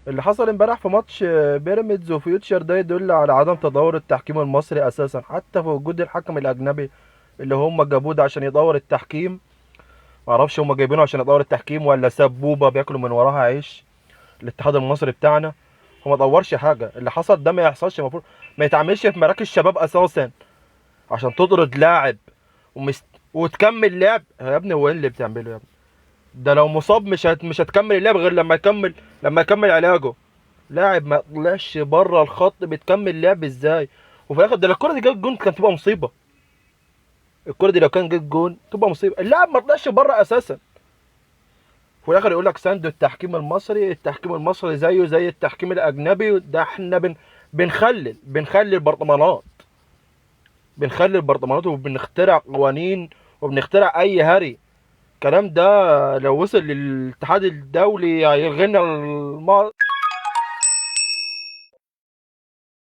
اللي حصل امبارح في ماتش بيراميدز وفيوتشر ده يدل على عدم تطور التحكيم المصري اساسا، حتى في وجود الحكم الاجنبي اللي هم جابوه ده عشان يدور التحكيم. معرفش هم جايبينه عشان يدور التحكيم ولا سبوبه بياكلوا من وراها عيش. الاتحاد المصري بتاعنا هو ما طورش حاجه. اللي حصل ده ما يحصلش، المفروض ما يتعملش في مراكز شباب اساسا عشان تطرد لاعب وتكمل لعب. يا ابني هو ايه اللي بتعمله يا ابني ده؟ لو مصاب مش هتكمل اللعب غير لما يكمل علاجه. لاعب ما طلعش بره الخط بتكمل لعب ازاي؟ وفي الاخر ده لو الكره دي جت جون كانت تبقى مصيبه. الكره دي لو كان جت جون تبقى مصيبه. اللاعب ما طلعش بره اساسا. وفي الاخر يقول لك ساندو التحكيم المصري، التحكيم المصري زيه زي التحكيم الاجنبي. ده احنا بنخلي البرطمانات، بنخلي البرطمانات وبنخترع قوانين وبنخترع اي هري. الكلام ده لو وصل للاتحاد الدولي هيلغينا.